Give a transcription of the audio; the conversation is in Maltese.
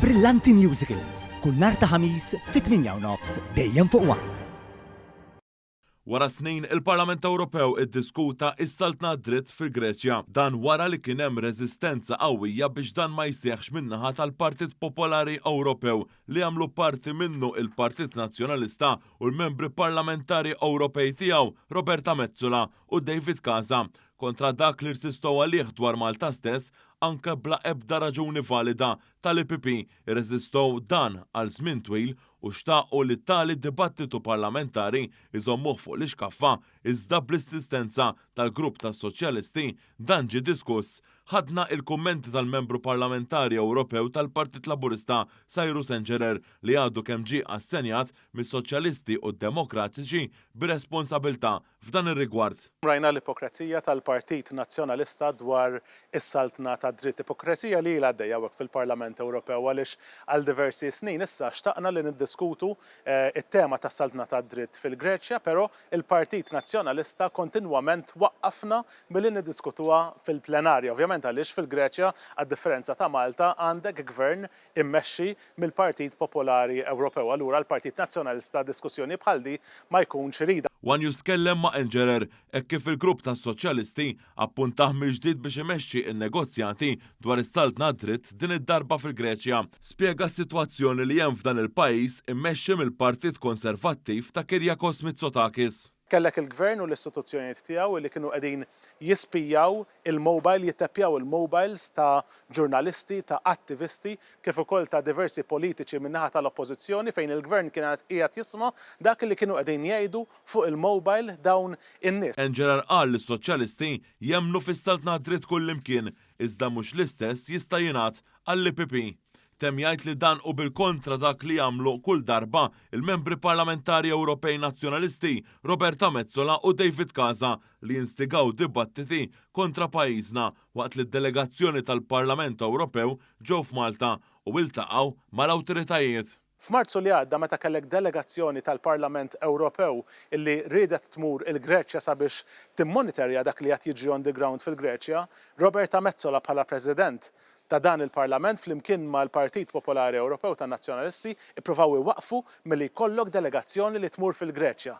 Brillanti Musicals, kull nhar ta' Ħamis fit-8:30 dejjem fuq One. Wara snin, il-Parlament Ewropew iddiskuta s-saltna dritt fil-Greċja. Dan wara li kien hemm reżistenza qawwija biex dan ma jseħħx min-naħa tal-Partit Popolari Ewropew li jagħmlu parti minnu il-Partit Nazzjonalista u l-membri parlamentari Ewropej tiegħu Roberta Metsola u David Casa kontra dak li rsistow għalih dwar Malta stess anke bla ebda raġuni valida tal-EPP irreżistow dan għal żmien twil u xtaqu li tali dibattitu parlamentari iżommuh fuq l-ixkaffa iżda bl-insistenza tal-grupp tas-Soċjalisti dan ġie diskuss. Ħadna il-kummenti tal-membru parlamentari Ewropew tal-Partit Laburista Cyrus Engerer li għadu kemm ġie assenjat mis-Soċjalisti u d-Demokratiċi b'responsabilità f'dan ir-rigward. Rajna l-ipokrezija tal-Partit Nazzjonalista dwar is-saltna tad-dritt. Ipokrezija li ilha għaddejja hawnhekk fil-Parlament Ewropew għaliex għal diversi snin issa xtaqna li niddiskutu t-tema tas-saltna tad-dritt fil-Greċja, però il-Partit Nazzjonalista kontinwament waqqafna milli niddiskutuha fil-plenarja. Ovvjament għaliex fil-Greċja, għad-differenza ta' Malta, għandek gvern immexxi mill-Partit Popolari Ewropew. Allura l-Partit Nazzjonalista diskussjoni bħal di ma jkunx iridha. One News tkellem ma' Engerer hekk kif il-grupp tas-Soċjalisti appuntah mill-ġdid biex imexxi n-negozjati dwar is-saltna dritt din id-darba fil-Greċja. Spjega s-sitwazzjoni li hemm f'dan il-pajjiż immexxi mill-Partit Konservattiv ta' Kyriakos Mitsotakis. Kellek il-Gvern u l-istituzzjonijiet tiegħu li kienu qegħdin jispijaw il-mobile, jitteppjaw il-mobiles ta' ġurnalisti, ta' attivisti, kif ukoll ta' diversi politiċi min-naħa tal-Oppożizzjoni fejn il-Gvern kien qiegħed jisma' dak li kienu qegħdin jgħidu fuq il-mobile dawn in-nies. Engerer qal li s-Soċjalisti jemmnu fis-saltna dritt kullimkien iżda mhux l-istess jista' jingħad għall-EPP. Temm jgħid li dan hu bil-kontra dak li jagħmlu kull darba il-membri parlamentari Ewropej Nazzjonalisti Roberta Metsola u David Casa li jinstigaw dibattiti kontra pajjiżna waqt li d-delegazzjoni tal-Parlament Ewropew ġew f'Malta u iltaqgħu mal-awtoritajiet. F'Marzu li għadda meta kellek delegazzjoni tal-Parlament Ewropew illi riedet tmur il-Greċja sabiex timmonitorja dak li qed jiġri on the ground fil-Greċja, Roberta Metsola bħala President ta' dan il-Parlament flimkien mal-Partit Popolari Ewropew tan-Nazzjonalisti ippruvaw iwaqqfu milli jkollok delegazzjoni li tmur fil-Greċja.